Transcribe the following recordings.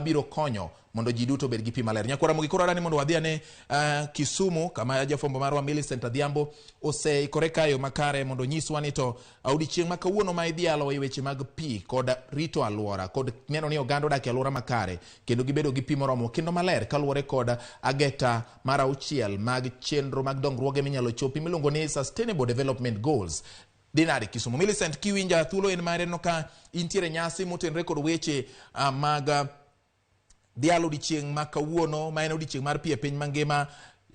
Biro konyo mondo ji duto obed gi pi maler. Nyakwara Ramogi, koro adani mondo wadhi ane Kisumu kama jafwambo marwa Millicent Adhiambo oseikore kayo makare mondo onyiswa ni to odiechieng' ma kawuono ma idhialo e weche mag pi kod rito alwora kod neno ni oganda odak e alwora makare kendo gibedo gi pi moromo kendo maler kaluwore kod ageta mar auchiel mag chenro mag dongruoge minyalo chopi miluongo ni Sustainable Development Goals. Dhi nade Kisumu? Millicent, kiwinja thuolo en mare no ka intiere nyasi motenore kod weche mag dhialo odiechieng' ma kawuono ma en odiechieng' mar pi e piny mangima.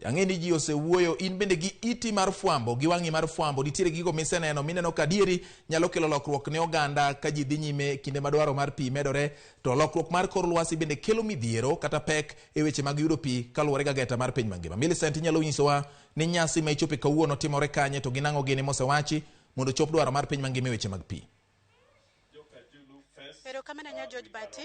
Ang'e ni ji osewuoyo, in bende gi iti mar fwambo gi wang'i mar fwambo nitiere gigo miseneno mineno ka adieri nyalo kelo lokruok ne oganda ka ji dhi nyime kinde ma dwaro mar pi medore, to lokruok mar kor lwasi bende kelo midhiero kata pek e weche mag yudo pi kaluwore gi ageta mar piny mangima. Millicent, inyalo nyisowa ni nyasi ma ichope kawuono timore kanye to gin ang'o gini mosewachi mondo chop dwaro mar piny mangima e weche mag pi? Erokamano ahinya, George Bati.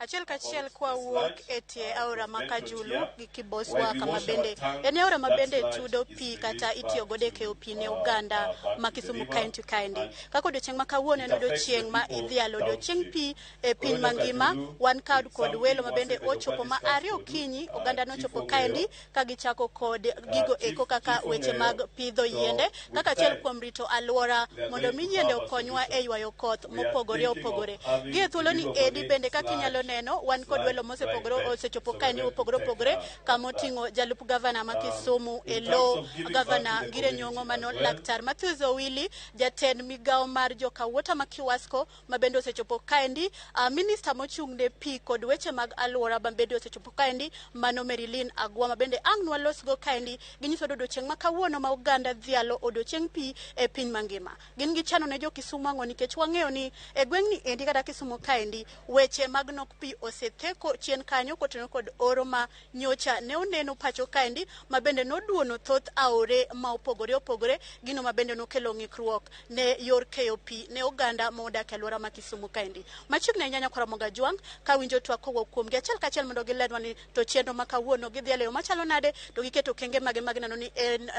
Achiel kachiel kwawuok e tie aora ma Kajulu gi Kiboswa, kama bende en aora ma bende tudo pi kata itiyo godo e keyo pi ne oganda ma Kisumu County kaendi. Kaka odiochieng' ma kawuono en odiochieng' ma idhialo odiochieng' pi e piny mangima, wan kod welo ma bende ochopo ma are okinyi, oganda nochopo kaendi ka gichako kod gigo eko kaka weche mag pidho yiende kaka achiel kuom rito alwora mondo mi yiende okonywa e ywayo koth mopogore opogore. Gi e thuolo ni edi bende, kaka inyalo neno, wan kod welo mosepogore osechopo kaendi mopogore opogore, kama oting'o jalup gavana ma Kisumu e lo gavana Ngire Nyong'o, mano Laktar Matthews Owili, jatend migawo mar joka Water ma Kiwasco ma bende osechopo kaendi, minista mochung' ne pi kod weche mag alwora ma bende osechopo kaendi, mano Marilyn Agwa, ma bende ang' nwalosgo kaendi. Ginyiso odiochieng' ma kawuono ma oganda dhialo odiochieng' pi e piny mangima. Gin gichano ne jo Kisumu ang'o? Nikech wang'eyo ni e gweng'ni endi kata Kisumu kaendi weche mag nok pi osetheko chien kanyo kotenore kod oro ma nyocha ne oneno pacho kaendi, ma bende noduono thoth aore ma opogore opogore, gino ma bende nokelo ng'ikruok ne yor keyo pi ne oganda ma odak e alwora ma Kisumu kaendi. Machiegni ahinya, nyakwara Moga Jwang', kawinjo twak kowuok kuomgi achiel kachiel mondo gilernwa ni to chenro ma kawuono gidhialo e yo machalo nade, to giketo okenge mage mag neno ni en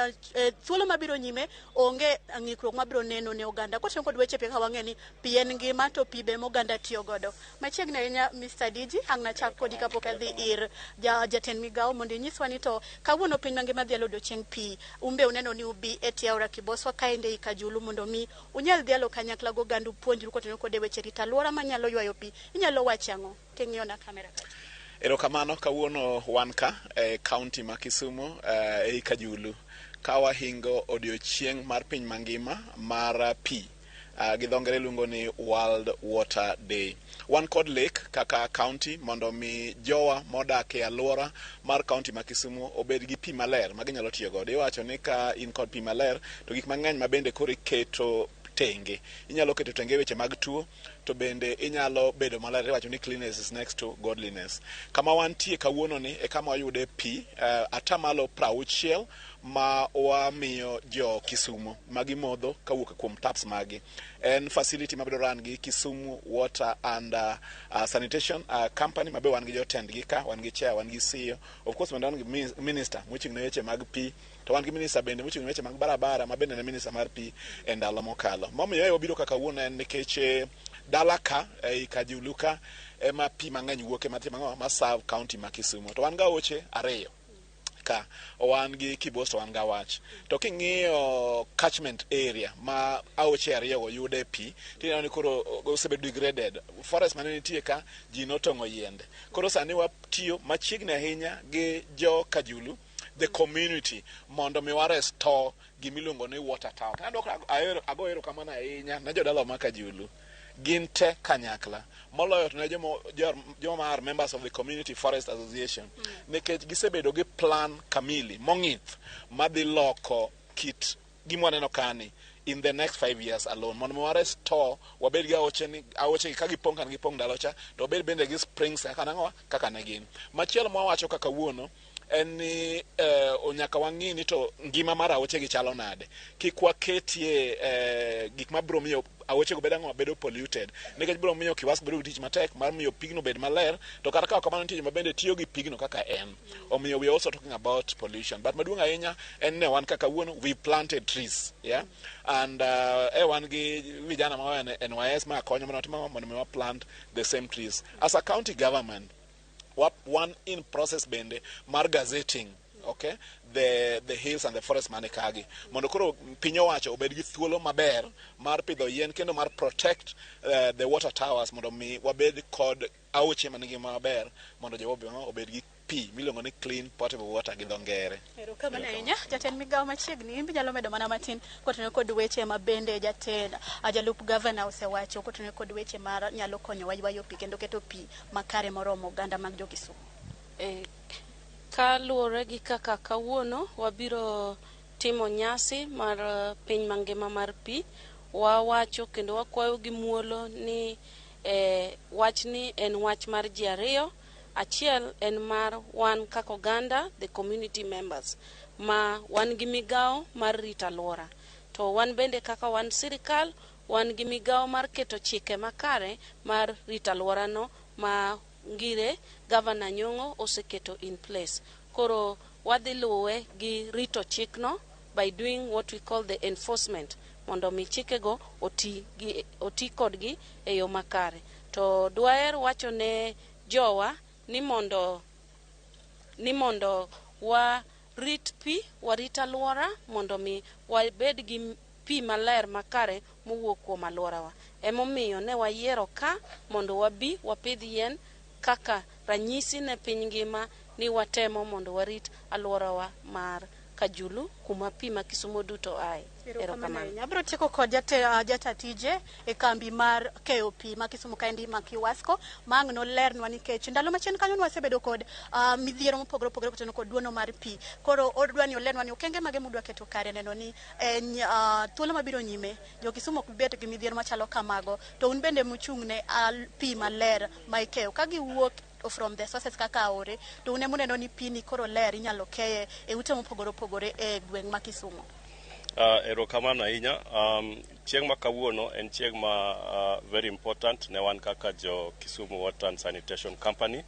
thuolo mabiro nyime onge ng'ikruok mabiro neno ne oganda kotenore kod weche pi, kaka wang'eyo ni pi en ngima to pi be moganda tiyo godo. Machiegni ahinya, Mr. Diji, ang' nachak kodi kapok adhi ir jatend migawo mondo inyiswa ni to kawuono piny mangima dhialo odiochieng' pi. Umbe uneno ni ubi e tie aora Kiboswa kaende ei Kajulu mondo mi unyal dhialo kanyakla gi oganda upuonjru kotenore kod e weche rito alwora manyalo ywayo pi. Inyalo wacho ang'o king'iyo na kamera kacha? Erokamano, kawuono wan ka e county ma Kisumu, ei Kajulu, ka wahingo odiochieng' mar piny mangima mar pi, gi dho ngere luongo ni World Water Day. Wan kod lek kaka county mondo mi jowa modak e alwora mar county ma Kisumu obed gi pi maler ma ginyalo tiyo godo. Iwacho ni ka in kod pi maler to gik mang'eny ma bende koro iketo tenge. Inyalo keto tenge weche mag tuo to bende inyalo bedo maler. Iwacho ni cleanliness is next to godliness. Kama wantie kawuono ni e kama wayude pi atamalo 60 ma wamiyo jo Kisumu ma gimodho kawuok kuom taps magi. En facility mabiro run gi Kisumu Water and Sanitation Company, mabe wan gi jotendgi ka, wan gi chair, wan gi CEO. Of course bende wan gi minister mochung' ne weche mag pi, to wan gi minister bende mochung' ne weche mag barabara ma bende ne minister mar pi e ndalo mokalo. Momiyo e wabiro kaka kawuono en nikech dala ka ei Kajulu ka ema pi mang'eny wuoke matimo ang'o ma serve county ma Kisumu. To wan gi aoche ariyo ka, wan gi Kibos to wan gi Awach. To king'iyo catchment area ma aoche ariyo go yude pi, tineno ni koro osebedo degraded. Forest mane nitie ka ji notong'o yiende. Koro sani watiyo machiegni ahinya gi jo Kajulu, the community, mondo mi wa restore gimiluongo ni water tower. Adwoko ago erokamano ahinya ne jodalawa ma Kajulu. Gin te kanyakla. Moloyo to ne joma are members of the Community Forest Association. Nikech gisebedo gi plan kamili mong'ith madhi loko kit gima waneno kani in the next 5 years alone mondo mi wa restore wabed gi aoche ni aoche gi ka gipong' kaka gipong' ndalo cha, to wabed bende gi springs kaka nang'o kaka ne gin. Machielo mwawacho kaka kawuono en ni nyaka wang'i ni to ngima mar aoche gi chalo nade, kik waketie gik mabiro miyo aoche go bedo ang'o, bedo polluted, nikech biro miyo Kiwasco bedo gi tich matek mar miyo pigno bed maler. To kata ka ok kamano, nitie joma bende tiyo gi pigno kaka en, omiyo we are also talking about pollution. But maduong' ahinya en ne wan kaka kawuono we planted trees, yeah, and wan gi vijana ma NYS ma konyo mondo watimo mondo mi wa plant the same trees as a county government. Wan in process bende mar gazetting, okay, the hills and the forest mane kagi, mondo koro piny owacho obed gi thuolo maber mar pidho yien kendo mar protect the water towers, mondo mi wabed kod aoche manigi maber, mondo jowa obed gi pi miluongo ni clean potable water gi dho ngere. Erokamano ahinya, jatend migawo machiegni. In binyalo medo mana matin kotenore kod weche ma bende jatend jalup gavana osewacho kotenore kod weche mar nyalo konyowa ywayo pi kendo keto pi makare moromo oganda mag jo Kisumu. Kaluwore gi kaka kawuono wabiro timo nyasi mar piny mangima mar pi, wawacho kendo wakwayo gi muolo ni wachni en wach mar ji ariyo. Achiel en mar wan kaka oganda, the community members, ma wan gi migawo mar rito alwora. To wan bende kaka wan sirikal, wan gi migawo mar keto chike makare mar rito alworano ma ngire Gavana Nyong'o oseketo in place. Koro wadhi luwe gi rito chikno by doing what we call the enforcement, mondo mi chikego oti kodgi e yo makare. To dwaher wacho ne jowa ni mondo warit pi, warit alwora, mondo mi wabed gi pi maler makare mowuok kuom alworawa. Emomiyo ne wayiero ka mondo wabi wapidh yien kaka ranyisi ne piny ngima ni watemo mondo warit alworawa mar Kajulu, kuma pi ma Kisumo duto ae. Erokamano ahinya. Abiro tieko kod jata tije e kambi mar keyo pi ma Kisumu kaendi ma Kiwasco, ma ang' nolernwa, nikech ndalo machien kanyo nwasebedo kod midhiero mopogore opogore kotenore kod duono mar pi. Koro odwa ni olernwa ni okenge mage mudwa keto kare neno ni thuolo mabiro nyime jo Kisumu ok bet gi midhiero machalo kamago, to un bende muchung' ne pi maler ma ikeyo ka giwuok from the sources kaka aore, to un emuneno ni pi ni koro ler inyalo keye e ute mopogore opogore e gweng' ma Kisumu. Erokamano ahinya. Chieng' ma kawuono en chieng' ma very important ne wan kaka jo Kisumu Water and Sanitation Company,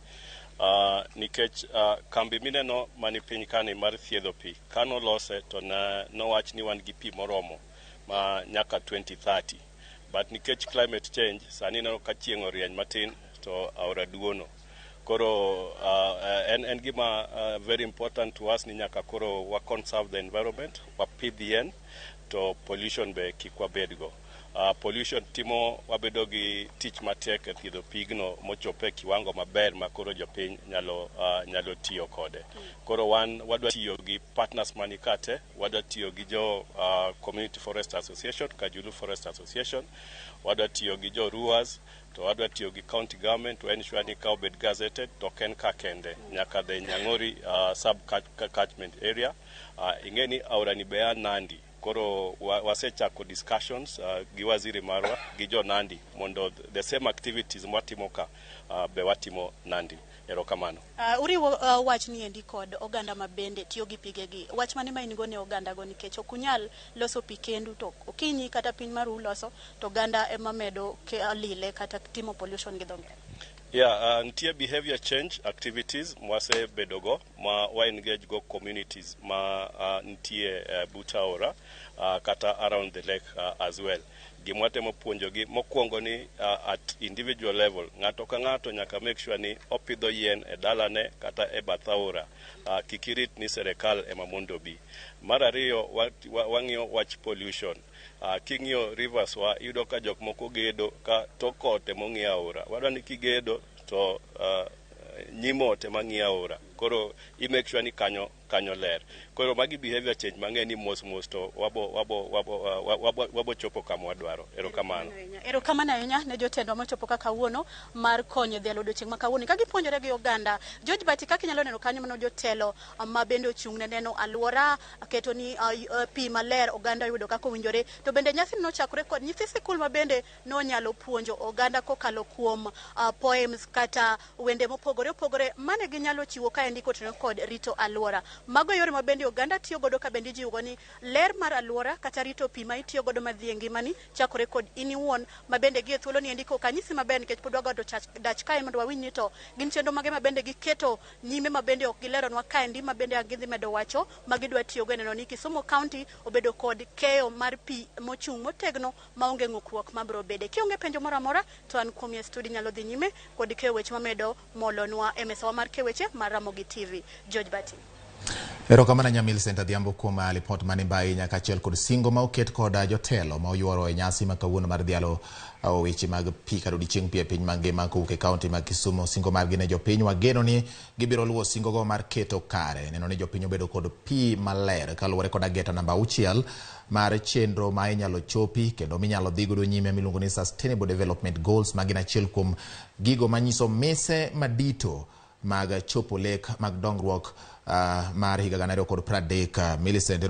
nikech kambi mineno mani piny kani mar thiedho pi kanolose to ne nowach ni wan gi pi moromo ma nyaka 2030, but nikech climate change, sani ineno ka chieng' orieny matin to aora duono. Koro en gima very important to us ni nyaka koro wa conserve the environment, wapidh yien, to pollution be kik wabedgo. Pollution timo wabedo gi tich matek e thiedho pigno mochopo e kiwango maber ma koro jopiny nyalo tiyo kode. Koro wan wadwa tiyo gi partners mani kate, wadwa tiyo gi jo Community Forest Association, Kajulu Forest Association, wadwa tiyo gi jo RUAs, to wadwa tiyo gi county government to ensure ni ka obed gazetted, to ok en ka kende, nyaka the Nyang'ori sub catchment area. Ing'e ni aora ni be a Nandi. Koro wasechako discussions gi waziri marwa gi jo Nandi mondo the same activities mwatimo ka be watimo Nandi. Erokamano. Uriwo wach ni endi kod oganda ma bende tiyo gi pigegi. Wach mane ma in go ne oganda go, nikech ok unyal loso pi kendu to okinyi kata piny maru uloso to oganda ema medo lile kata timo pollution gi dho ngere? Yeah, nitie behavior change activities mwasebedo go ma wa engage go communities ma nitie but aora kata around the lake as well. Gima watemo puonjogi mokwongo ni at individual level, ng'ato ka ng'ato nyaka make sure ni opidho yien e dalane kata e bath aora. Kik irit ni serikal ema mondo obi. Mar ariyo, wang'iyo wach pollution. King'iyo rivers wa, iyudo ka jok moko gedo ka tok ot ema ong'iyo aora. Wadwa ni kigedo to nyim ot ema ng'iyo aora. Koro i make sure ni kanyo ler. Koro magi behavior change mang'e ni mos mos to wabo chopo kama wadwaro. Erokamano. Erokamano ahinya ne jotendwa mochopo kaka kawuono mar konyo e dhialo odiochieng' ma kawuono ka gipuonjore gi oganda. George Bati, kaka inyalo neno kanyo, mano jotelo ma bende ochung' ne neno alwora keto ni pi maler oganda yudo kaka owinjore. To bende nyasi nochakore kod nyithi sikul ma bende nonyalo puonjo oganda kokalo kuom poems kata wende mopogore opogore mane ginyalo chiwo kaendi kotenore kod rito alwora. Mago e yore ma bende oganda tiyo godo ka bende ijiwo ni ler mar alwora kata rito pi ma itiyo godo madhi e ngimani chakore kod in iwuon, ma bende gi e thuolo ni endi koka anyisi maber, nikech pod wagodo dach kae mondo wawinj ni to gin chenro mage ma bende giketo nyime ma bende ok gileronwa kaendi, ma bende gidhi medo wacho ma gidwa tiyogo e neno ni Kisumu County obedo kod keyo mar pi mochung' motegno maonge ng'ukruok mabiro bede. Kionge penjo moro amora to an kuom e studio nyalo dhi nyime kod keyo weche mamedo molonwa e e mesawa mar keweche mar Ramogi TV. George Bati. Erokamano ahinya Millicent Adhiambo kuom lipot mane ahinya kaachiel kod singo ma oket kod jotelo ma oyuoro e nyasi ma kawuono mar dhialo weche mag pi kata odiochieng' pi e piny mangima kowuok e kaunti ma Kisumu. Singo margi ne jopiny wageno ni gibiro luwo singogo mar keto kare neno ni jopiny obedo kod pi maler kaluwore kod ageta namba 6 mar chenro ma inyalo chopi kendo minyalo dhi godo nyime miluongo ni Sustainable Development Goals, ma gin achiel kuom gigo manyiso mise madito mag chopo lek mag dongruok mar higa 2030. Millicent.